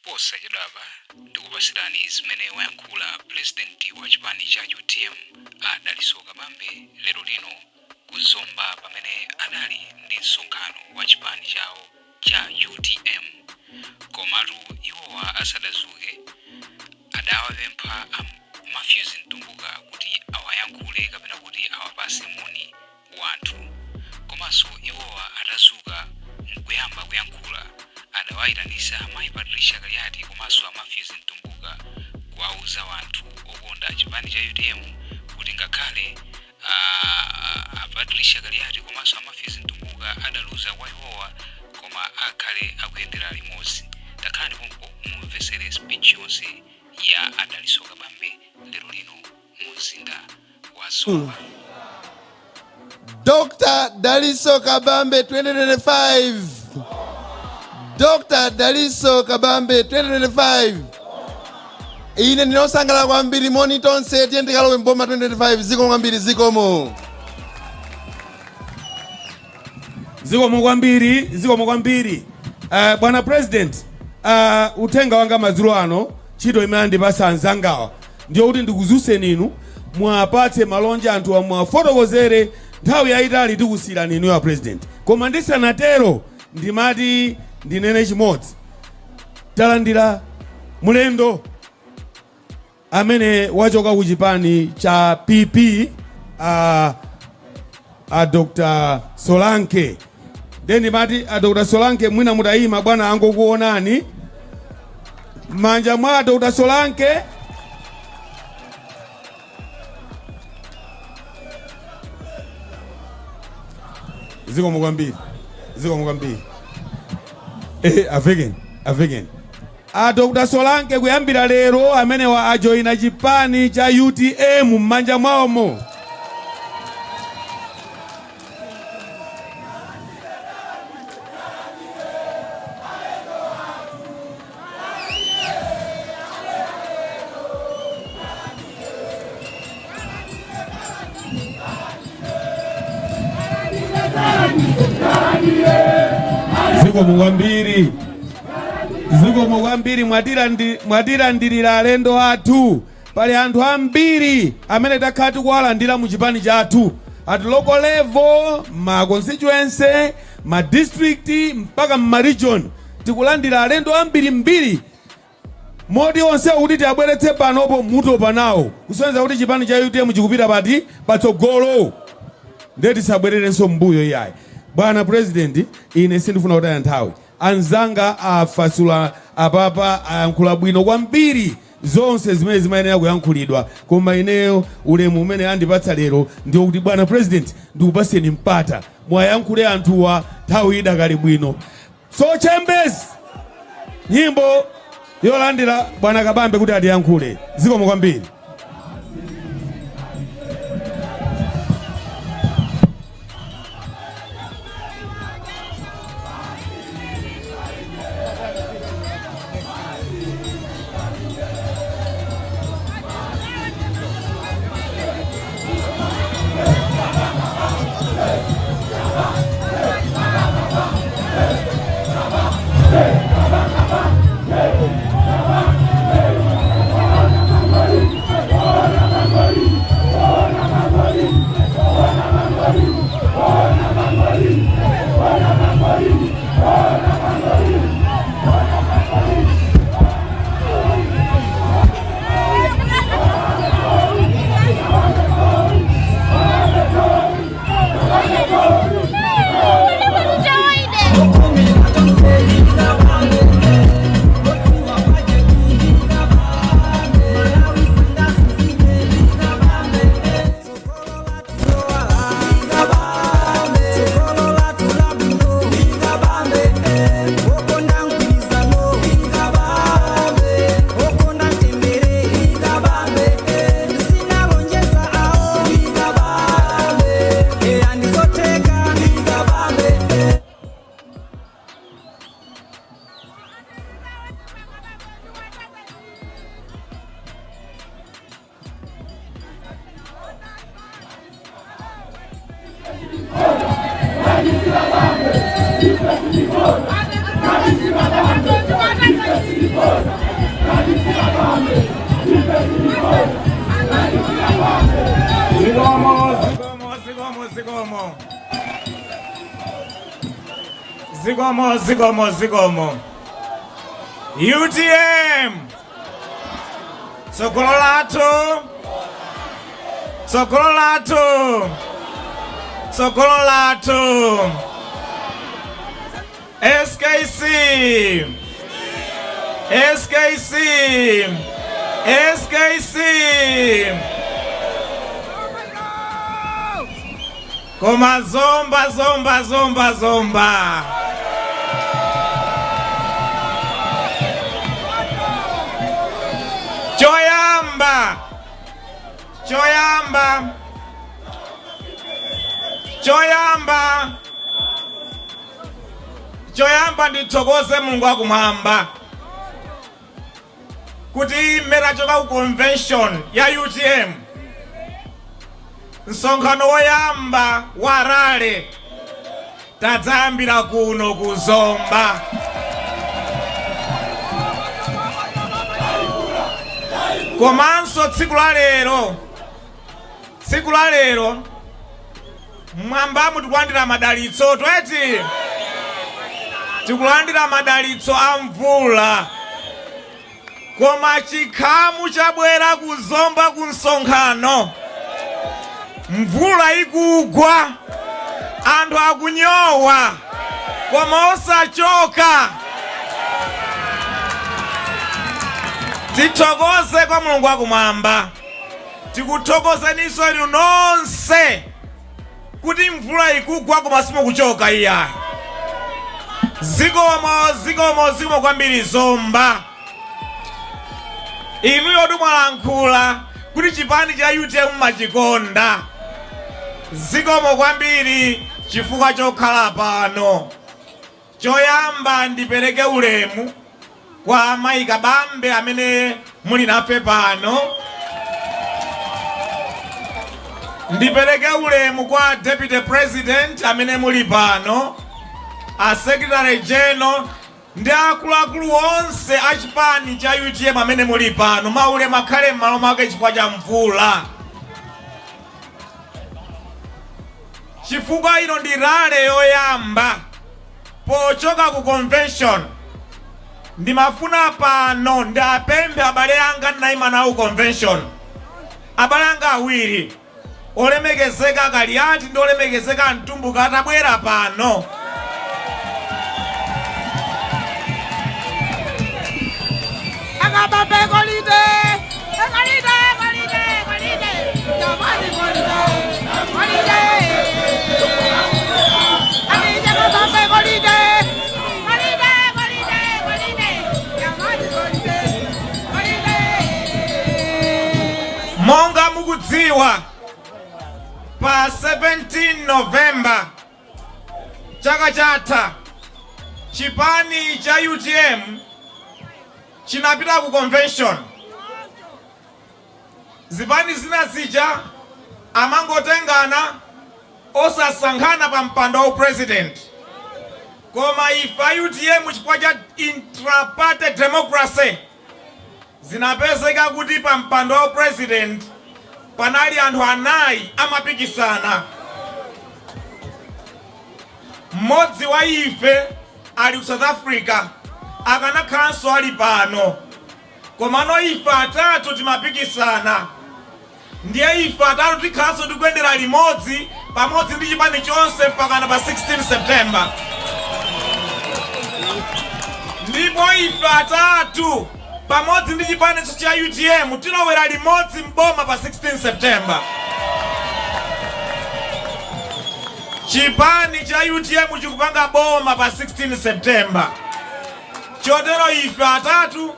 Posachedwapa ndikupasirani zimene wayankhula pulezidenti wa chipani cha UTM a Dalitso Kabambe lero lino ku Zomba pamene adali ndi msonkhano wa chipani chawo cha UTM. Komatu iwowa asadazuke adawapempha a Matthews Mtumbuka kuti awayankhule kapena kuti awapase moni wanthu. Komanso iwowa atazuka nkuyamba kuyankhula adawayitanisa mayi Patricia Kaliati komanso a Matthews Mtumbuka kuwauza wanthu okonda chipani cha UTM kuti ngakhale a a Patricia Kaliati komanso a Matthews Mtumbuka adaluza kwa iwowa koma akhale akuyendera limodzi. Takhalani pompo mumvesere speech yonse ya a Dalitso Kabambe lero lino mu mzinda wa Zomba. Dr. Dalitso Kabambe 2025. Dr. Dalitso Kabambe 2025. Ine ndinosangalala kwambiri. Moni tonse, tiye tikalowe mboma 2025. Zikomo kwambiri, zikomo. Zikomo kwambiri, zikomo kwambiri. Bwana President, uthenga wanga madzulo ano, ntchito imene andipasa anzangawa ndiyo kuti ndikuzuseni inu mwapatse malonje anthu, mwafotokozere. Nthawi yayitali tikusiyirani inuyo a President, koma ndisanatero ndimati ndinene chimodzi. Talandira mlendo amene wachoka ku chipani cha PP, a Dr. Solanke. Then ndimati a Dr. Solanke mwina mutayima bwana angokuonani manja mwa Dr. Solanke. Zikomo kwambiri, zikomo kwambiri. Avekeni, avekeni a Dr. Solanke. Kuyambira lero amenewa ajoyina chipani cha UTM m'manja mwawomo. Zikomo kwambiri, zikomo kwambiri. Mwatilandirira alendo athu. Pali anthu ambiri amene takhala tikuwalandira mu chipani chathu at local level, ma constituency, ma district, mpaka ma region. Tikulandira alendo ambirimbiri moti onse kuti tiabweretse panopo mutopa nawo, kusonyeza kuti chipani cha UTM chikupita pati? Patsogolo. Ndiye tisabwererenso mbuyo iyayi. Bwana President, ine sindifuna kutaya nthawi. Anzanga afasula apapa, ayankhula bwino kwambiri zonse zimene zimayenera kuyankhulidwa, koma ineyo ulemu umene andipatsa lero ndiwo kuti bwana President, ndikupaseni mpata mwayankhule anthuwa nthawi idakali bwino. So Chambers, nyimbo yolandira bwana Kabambe kuti atiyankhule. Zikomo kwambiri. Zikomo, zikomo, zikomo. UTM, tsogolo lathu, tsogolo lathu, tsogolo lathu. SKC, SKC, SKC. Koma Zomba, Zomba, Zomba, Zomba. Choyamba, choyamba, choyamba, choyamba, ndithokoze Mulungu wakumwamba kuti mmene tachoka ku convention ya UTM, msonkhano woyamba wa rally tadzayambira kuno ku Zomba. Komanso tsiku la lero, tsiku la lero mwambamu tikulandira madalitso, tweti tikulandira madalitso a mvula, koma chikhamu chabwera kuzomba ku msonkhano, mvula ikugwa, anthu akunyowa, koma osachoka. Tithokoze kwa Mulungu wakumwamba. Tikuthokozeninso inu nonse kuti mvula ikugwa koma simukuchoka iyayi. Zikomo, zikomo, zikomo kwambiri, Zomba. Inuyo mwalankhula kuti chipani cha UTM machikonda. Zikomo kwambiri chifukwa chokhala pano. Choyamba ndipereke ulemu kwa amayi Kabambe amene muli nafe pano. Ndipereke ulemu kwa Deputy President amene muli pano, a Secretary General ndi akuluakulu onse a chipani cha UTM amene muli pano. Maulemu akhale m'malo mwake chifukwa cha mvula, chifukwa ino ndi rally yoyamba pochoka ku convention. Ndimafuna pano ndapemphe abale anga ndinayima nawo convention, abale anga awiri, olemekezeka Kaliati ndi olemekezeka Mtumbuka, atabwera pano. Akabambe golide, golide, golide, golide, jamani golide, golide. Alije kabambe golide, golide, golide, golide, jamani golide, golide. Monga mukudziwa, pa 17 November chaka chatha chipani cha UTM chinapita ku convention. Zipani zina zija amangotengana osasankhana pa mpando wa president, koma ife a UTM, chifukwa cha intraparty democracy, zinapezeka kuti pa mpando wa president panali anthu anayi amapikisana. Mmodzi wa ife ali ku South Africa, akanakhalanso ali pano, komano ife atatu timapikisana. Ndiye ife atatu tikhalanso tikuyendera limodzi pamodzi ndi chipani chonse mpakana pa 16 September. Ndipo ife atatu pamodzi ndi chipani cha UTM tilowera limodzi mboma pa 16 September. Chipani cha UTM chikupanga boma pa 16 September. Chotero ife atatu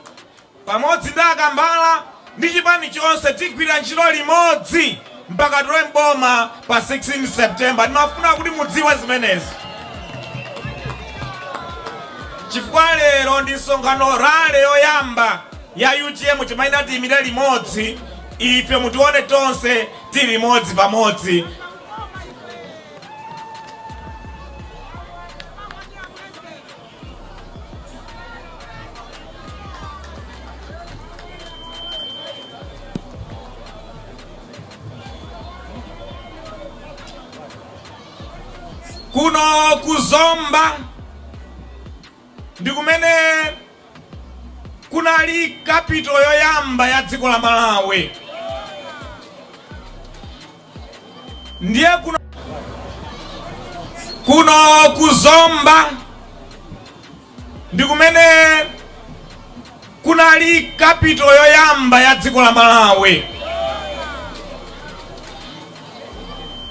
pamodzi ndi Akambala ndi chipani chonse tigwira ntchito limodzi mpaka tilowe mboma pa 16 September. Ndimafuna kuti mudziwe zimenezi chifukwa lero ndi msonkhano, rally yoyamba ya UTM. Timayina tiyimire limodzi ife, mutione tonse tili limodzi pamodzi. Kuno kuzomba. Ndikumene kunali capital yoyamba ya dziko la Malawi. Ndiye kuno ku Zomba ndi kumene kunali capital yoyamba ya dziko la Malawi.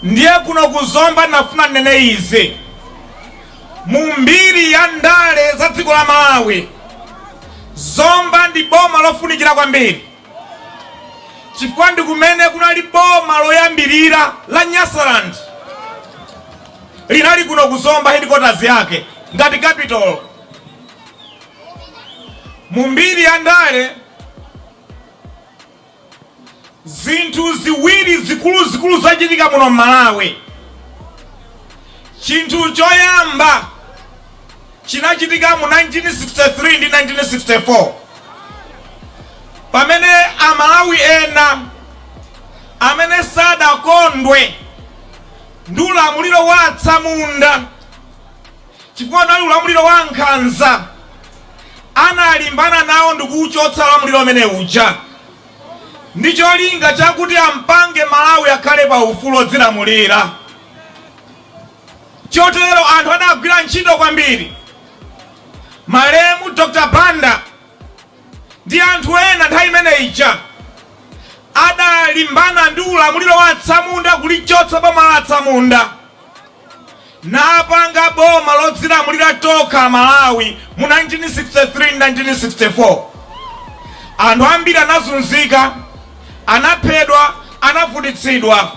Ndiye kuno ku Zomba ndinafuna ndinene izi. Mu mbiri ya ndale za dziko la Malawi, Zomba ndi boma lofunikira kwambiri chifukwa ndi kumene kunali boma loyambirira la Nyasaland, linali kuno ku Zomba, headquarters yake ngati capital. Mu mbiri ya ndale, zinthu ziwiri zikuluzikulu zachitika muno m'Malawi. Chinthu choyamba chinachitika mu 1963 ndi 1964, pamene Amalawi ena amene sadakondwe ndi ulamuliro wa atsamunda, chifukwa unali ulamuliro wa nkhanza, analimbana nawo ndikuwuchotsa ulamuliro umene uja ndi cholinga chakuti ampange Malawi akhale pa ufulu odzilamulira. Chotero anthu anagwira ntchito kwambiri. Malemu Dr Banda ndi anthu ena nthawi imene ija adalimbana ndi ulamuliro wa atsamunda, kulichotsa boma la atsamunda, napanga boma lodzilamulira tokha Malawi mu 1963 1964. Anthu ambiri anazunzika, anaphedwa, anavutitsidwa.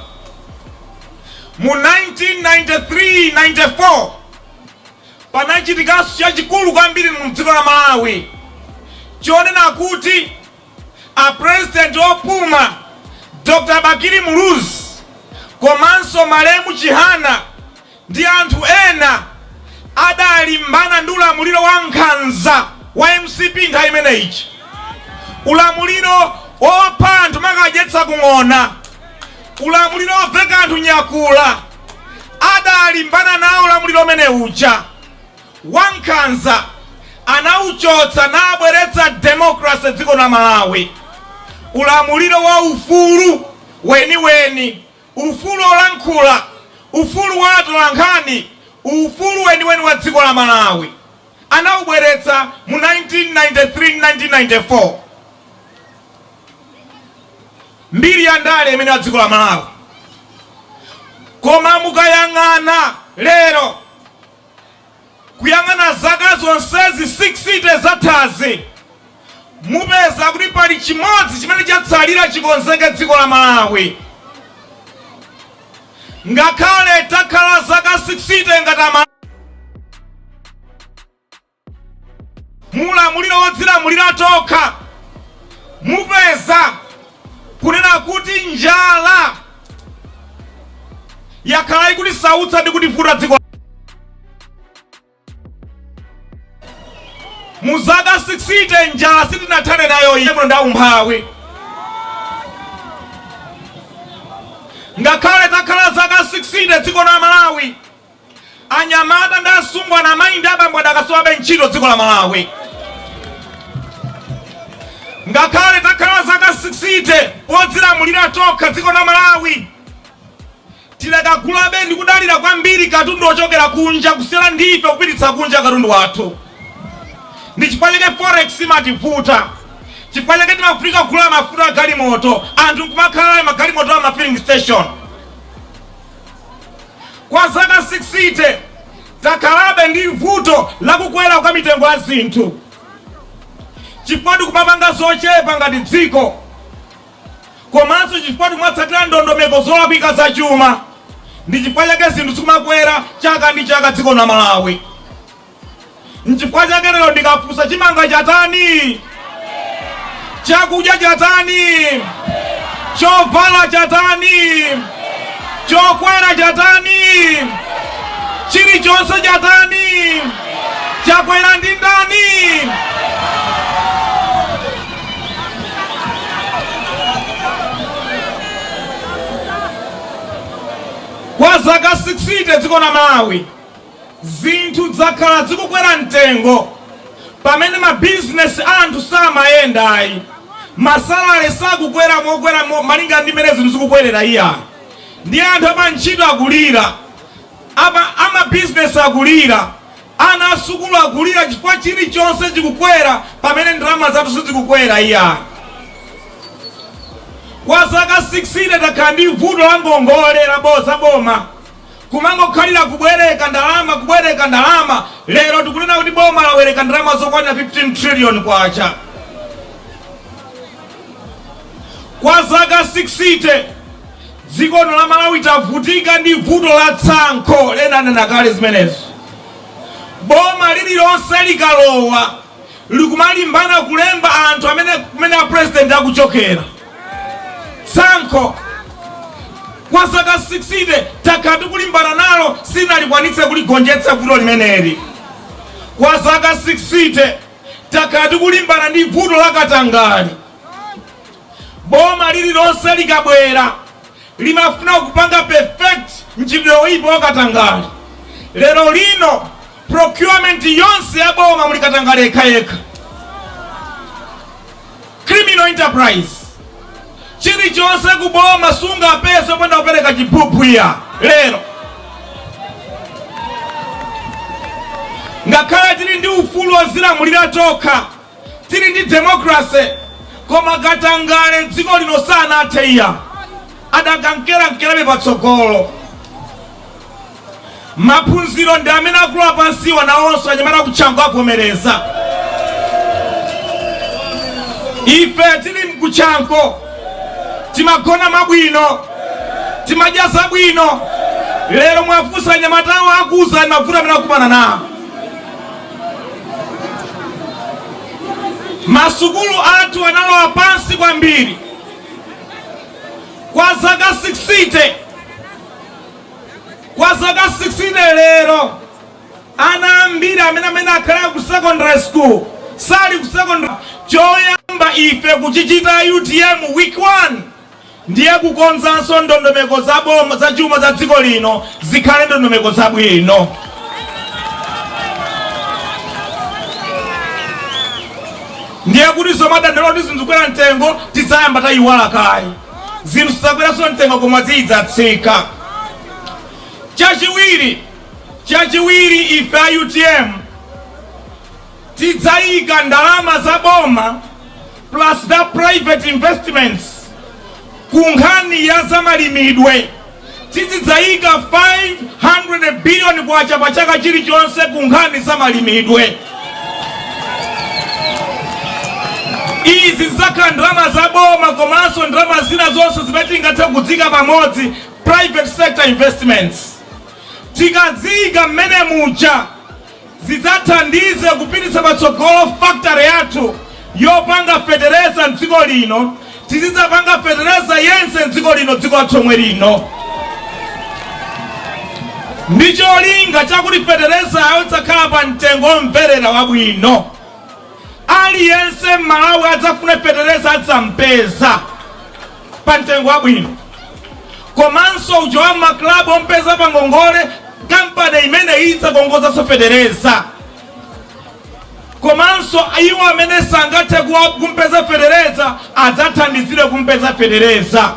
Mu 1993 94 panachitikanso chachikulu kwambiri mu dziko la Malawi, chonena kuti a president opuma Dr Bakili Muluzi komanso malemu Chihana ndi anthu ena adalimbana ndi ulamuliro wa nkhanza wa MCP nthawi imeneyi, ulamuliro wopha anthu makadyetsa kung'ona, ulamuliro woveka anthu nyakula. Adalimbana nawo ulamuliro umene uja wankhanza, anauchotsa nabweretsa democracy dziko la Malawi, ulamuliro wa ufulu weniweni, ufulu olankhula, ufulu wa atolankhani, ufulu weniweni wa dziko la Malawi anaubweretsa mu 1993 1994. Mbiri ya ndale imene ya dziko la Malawi. Koma mukayang'ana lero, kuyang'ana zaka zonsezi 60 zathazi, mupeza kuti pali chimodzi chimene chatsalira chikonzeke dziko la Malawi. Ngakhale takhala zaka 60 ngati mulamuliro wodzilamulira tokha, mupeza kunena kuti njala yakhala ikutisautsa ndi kutivuta dziko mu zaka 60. Njala sitinathane nayo iye ndi umphawi. Ngakhale takhala zaka 60 dziko la Malawi, anyamata ndi asungwana, amayi ndi abambo adakasowabe ntchito dziko la Malawi. Ngakhale takhala zaka 60 podzilamulira tokha dziko la Malawi, tidakagulabe ndi kudalira kwambiri katundu ochokera kunja kusiyana ndi ife kupititsa kunja katundu wathu. Ndi chifukwa chake forex imativuta, chifukwa chake timafunika kugula mafuta a galimoto, anthu nkumakhala magalimoto a ma filling station. Kwa zaka 60 takhalabe ndi vuto lakukwera kwa mitengo ya zinthu, chifukwa tikumapanga zochepa ngati dziko, komanso chifukwa tikumatsatira ndondomeko zolakwika za chuma. Ndi chifukwa chake zinthu zikumakwera chaka ndi chaka dziko la Malawi. Nchifukwa chake lero ndikafunsa, chimanga chatani, chakudya chatani, chovala chatani, chokwera chatani, chilichonse chatani, chakwera ndi ndani? Kwa zaka 60 dziko la Malawi zinthu zakhala zikukwera mtengo. Pamene ma business anthu samayenda ayi, ma salary sakukwera mokwera malinga ndi mmene zinthu zikukwerera iyayi. Ndiye anthu amantchito akulira, ama business akulira, ana asukulu akulira chifukwa chilichonse chikukwera pamene ndalama zathu sizikukwera iyayi. Kwa zaka 16 takhala ndi vuto la ngongole la boma. Kumangokhalira kubwereka ndalama, kubwereka ndalama. Lero tikunena kuti boma labwereka ndalama zokwanira 15 trillion kwacha. Kwa zaka 60 dziko lino la Malawi tavutika ndi vuto la tsankho, ena anena kale zimenezo. Boma lililonse likalowa likumalimbana kulemba anthu amene kumene a president akuchokera. Tsankho kwa zaka 60 takhala tikulimbana nalo, sitinalikwanitse kuligonjetsa vuto limeneli. Kwa zaka 60 takhala tikulimbana ndi vuto la katangale. Boma lililonse likabwera limafuna kupanga perfect mchitidwe woipa wa katangale. Lero lino procurement yonse ya boma muli katangale yekhayekha. Criminal enterprise. Chilichonse ku boma sungapeze popanda kupereka chiphuphu iya lero. Ngakhale tili ndi ufulu wozilamulira tokha, tili ndi democracy, koma katangale dziko lino sanathe iya, adakankerankerabe patsogolo. Maphunziro ndi amene akulowa pansiwa, nawonso anyamata ku Chanco avomereza. Ife tili ku Chanco timagona mabwino, timadya zabwino. Lero mwafunsa anyamatawo akuuzani mavuto amene akumana nawo. Masukulu athu analowa pansi kwambiri kwa zaka 60. Kwa zaka 60 lero ana ambiri amene akhala ku secondary school sali ku secondary. Choyamba ife kuchichita UTM week 1 ndiye kukonzanso ndondomeko za boma za chuma za dziko lino zikhale ndondomeko zabwino. Ndiye kuti zomadandaula kuti zinthu zikwera mtengo tidzayamba tayiwala kaye. Zinthu sizidzakweranso mtengo koma zidzatsika. Chachiwiri ife a UTM tidzayika ndalama za boma plus the private investments ku nkhani ya zamalimidwe. Tizidzayika 500 billion kwacha pa chaka chilichonse ku nkhani za malimidwe. Izi zidzakhala ndalama za boma komanso ndalama zina zonse zimene tingathe kudzika pamodzi, private sector investments. Tikadziyika mmene muja zidzathandize kupititsa patsogolo factory yathu yopanga fetereza mdziko lino. Tizidzapanga fetereza yense mdziko lino, dziko lathu lomwe lino, ndi cholinga chakuti feterezayo idzakhala pa mtengo omverera wabwino. Aliyense Mmalawi adzafune fetereza adzampeza pa mtengo wabwino. Komanso uja wa maklabu ompeza pa ngongole, kampani imene idzakongozaso fetereza. Komanso iwo amene sangathe kumpeza fetereza adzathandizidwe kumpeza fetereza.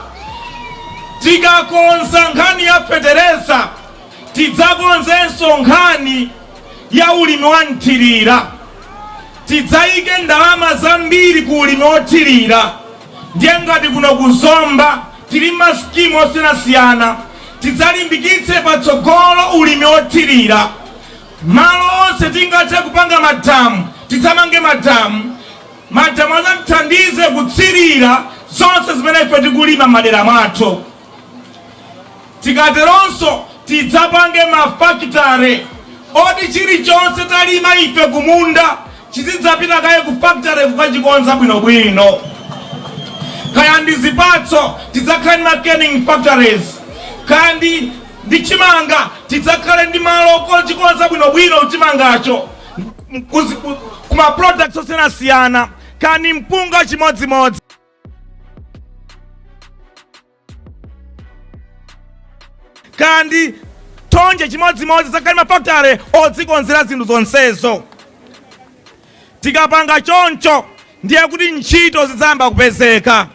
Tikakonza nkhani ya fetereza, tidzakonzenso nkhani ya ulimi wa mthirira. Tidzayike ndalama zambiri ku ulimi wothirira. Ndiye ngati kuno ku Zomba tili ma scheme osiyanasiyana, tidzalimbikitse patsogolo ulimi wothirira. Malo onse tingathe kupanga madamu, tidzamange madamu. Madamu adzatithandize kutsirira zonse zimene ife tikulima m'madera mwathu. Tikateronso tidzapange mafakitare oti chilichonse talima ife kumunda chizidzapita kaye ku factory kukachikonza bwinobwino. Kaya ndi zipatso, tidzakhala ndi ma canning factories. Kaya ndi chimanga, tidzakhale ndi malo ochikonza bwinobwino chimangacho kuma products osiyanasiyana. Kaya ndi mpunga chimodzimodzi. Kaya ndi thonje chimodzimodzi, tidzakhale mafakitare odzikonzera zinthu zonsezo. Tikapanga choncho ndiye kuti ntchito zidzayamba kupezeka.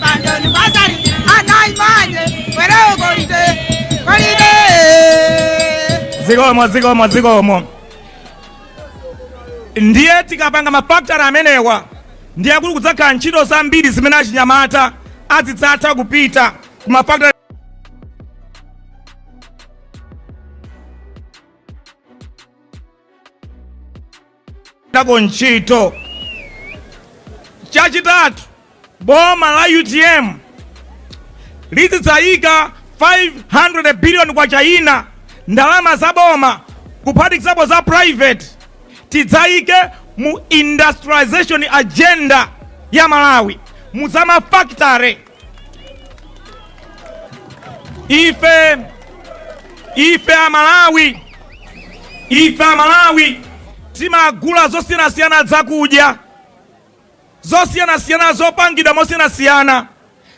Bandoni basali anaimanye wereo golide golide. Zikomo, zikomo, zikomo. Ndiye tikapanga mafakitale amenewa ndiye kuti kudzakhala ntchito zambiri zimene achinyamata azidzatha kupita ku mafakitale ko ntchito. Chachitatu, boma la UTM lizidzayika 500 billion kwacha ina, ndalama za boma kuphatikizapo za private, tidzayike mu industrialization agenda ya Malawi mu za mafakitare. Ife Amalawi timagula zosiyanasiyana, zakudya zosiyanasiyana zopangidwa mosiyanasiyana,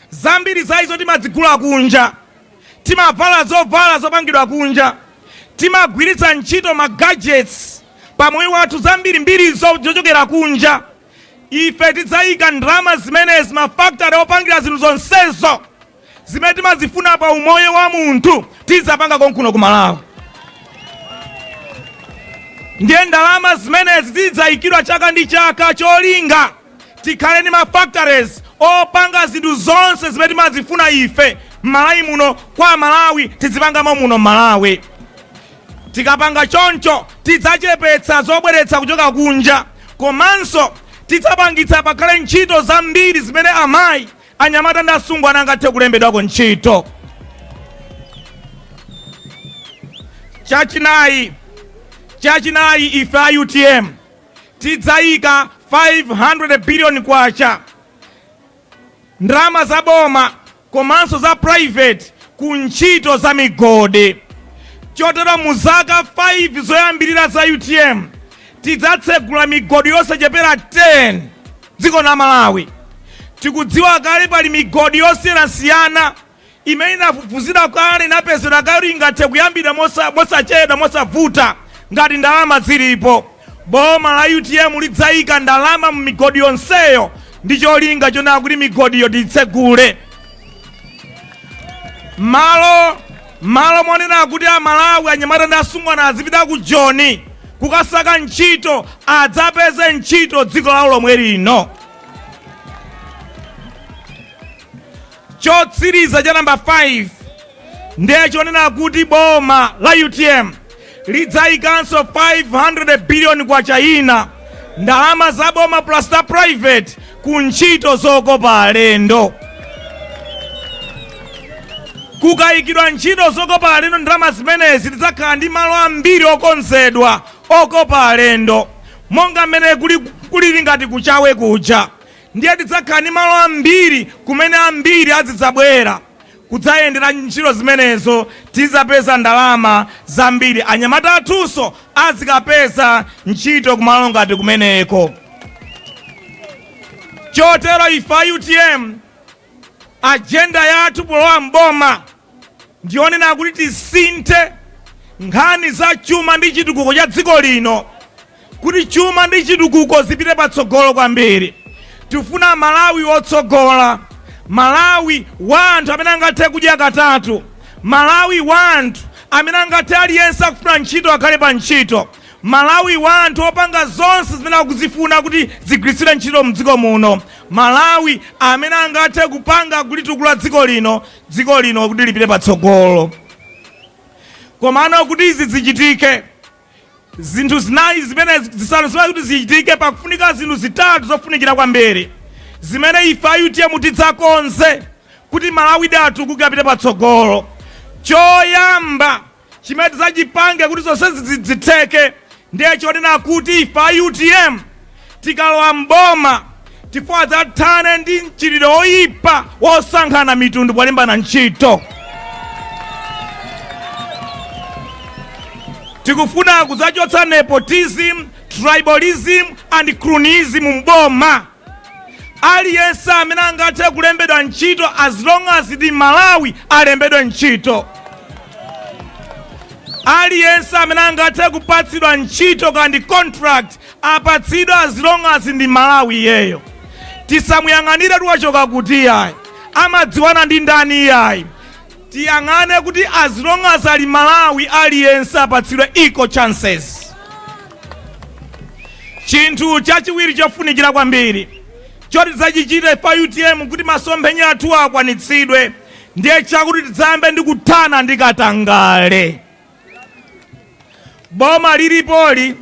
zambiri za izo timadzigula kunja. Timavala zovala zopangidwa kunja, timagwiritsa ntchito ma gadgets pamoyo wathu, zambiri mbiri zochokera kunja. Ife tidzayika ndalama zimenezi mafakitale opangira zinthu zonsezo zimene timazifuna pa umoyo wa munthu, tidzapanga konkuno ku Malawi. Ndiye ndalama zimenezi zidzayikidwa chaka ndi chaka, cholinga tikhale ndi ma factories opanga zinthu zonse zimene timazifuna ife m'Malawi muno, kwa Malawi tizipangamo muno m'Malawi. Tikapanga choncho tidzachepetsa zobweretsa kuchoka kunja, komanso tidzapangitsa pakhale ntchito zambiri zimene amayi, anyamata ndi asungwana angathe kulembedwako ntchito. Chachinayi, ife a UTM tidzayika 500 billion kwacha, ndalama za boma komanso za private, ku ntchito za migodi. Chotero mu zaka 5 zoyambirira za UTM tidzatsegula migodi yosachepera 10 dziko la Malawi. Tikudziwa kale pali migodi yosiyanasiyana imene inafufuzidwa kale, inapezedwa kale, ingathe kuyambidwa mosachedwa, mosavuta ngati ndalama zilipo. Boma la UTM lidzayika ndalama mu migodi yonseyo ndi cholinga chonena kuti migodiyo titsegule. Malo monena kuti Amalawi, anyamata ndi asungwana azipita ku Joni kukasaka ntchito, adzapeze ntchito dziko lawo lomwe lino. Chotsiriza cha namba 5 ndiye chonena kuti boma la UTM lidzayikanso 500 billion kwacha ina, ndalama za boma plus za private, ku ntchito zokopa alendo. Kukayikidwa ntchito zokopa alendo ndalama zimenezi, tidzakhala ndi malo ambiri okonzedwa okopa alendo, monga mmene kulili ngati kuchawe kuja. Ndiye tidzakhala ndi malo ambiri kumene ambiri azidzabwera kudzayendera ntchito zimenezo. Tidzapeza ndalama zambiri, anyamata athunso azikapeza ntchito kumalo ngati kumeneko. Chotero ife a UTM, agenda yathu polowa mboma ndiyonena kuti tisinthe nkhani za chuma ndi chitukuko cha dziko lino, kuti chuma ndi chitukuko zipite patsogolo kwambiri. Tifuna Malawi wotsogola, Malawi wa anthu amene angathe kudya katatu, Malawi wa anthu amene angathe aliyense akufuna ntchito akhale pa ntchito, Malawi wa anthu opanga zonse zimene akuzifuna kuti zigwiritsidwe ntchito mdziko muno, Malawi amene angathe kupanga kulitukula dziko lino, dziko lino kuti lipite patsogolo. Komano kuti izi zichitike, zinthu zinayi zimene, zisanu zimene kuti zichitike, pakufunika zinthu zitatu zofunikira kwambiri zimene ife a UTM tidzakonze kuti Malawi atukuke, apite patsogolo. Choyamba chimene tidzachipange kuti zonse zitheke ndiye chonena kuti ife a UTM tikalowa mboma tifuna tidzathane ndi mchitidwe oyipa wosankhana mitundu polimbana ntchito. Tikufuna kudzachotsa nepotism, tribalism and cronyism mboma. Aliyense amene angathe kulembedwa ntchito, as long as ndi Malawi, alembedwe ntchito. Aliyense amene angathe kupatsidwa ntchito kandi contract, apatsidwe as long as ndi Malawi iyeyo. Tisamuyang'anire tiwachoka kuti iyayi, amadziwana ndi ndani iyayi. Tiyang'ane kuti as long as ali Malawi, aliyense apatsidwe equal chances. Chinthu chachiwiri chofunikira kwambiri choti tidzachichite pa UTM kuti masomphenya athu akwanitsidwe ndiye chakuti tidzayambe ndi kuthana ndi katangale. Boma lilipoli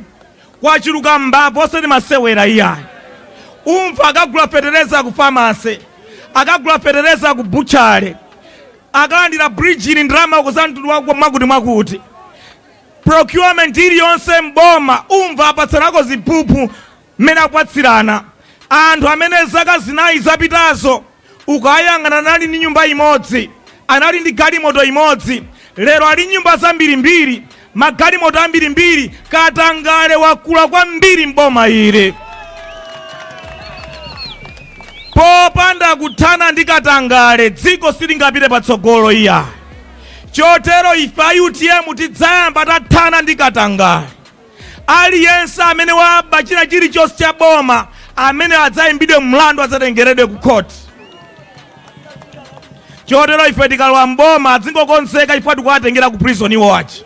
kwachuluka mbava, osati masewera iyayi. Umva akagula fetereza ku pharmacy, akagula fetereza ku butchery, akalandira bridging ndalama kuza mtundu mwakuti mwakuti. Procurement iliyonse mboma umva apatsanako ziphuphu mmene akupatsirana. Anthu amene zaka 4 zapitazo ukayang'ana anali ndi nyumba imodzi, anali ndi galimoto imodzi, lero ali nyumba zambirimbiri, magalimoto ambirimbiri. Katangale wakula kwambiri mboma ili. Popanda kuthana ndi katangale, dziko silingapite patsogolo iya. Chotero ife a UTM tidzayamba tathana ndi katangale. Aliyense amene waba china chilichonse cha boma, amene adzayimbidwe mlandu, adzatengeredwe ku khoti. Chotero ife tikalowa mboma, adzingokonzeka, chifukwa tikuwatengera ku prison iwo achi.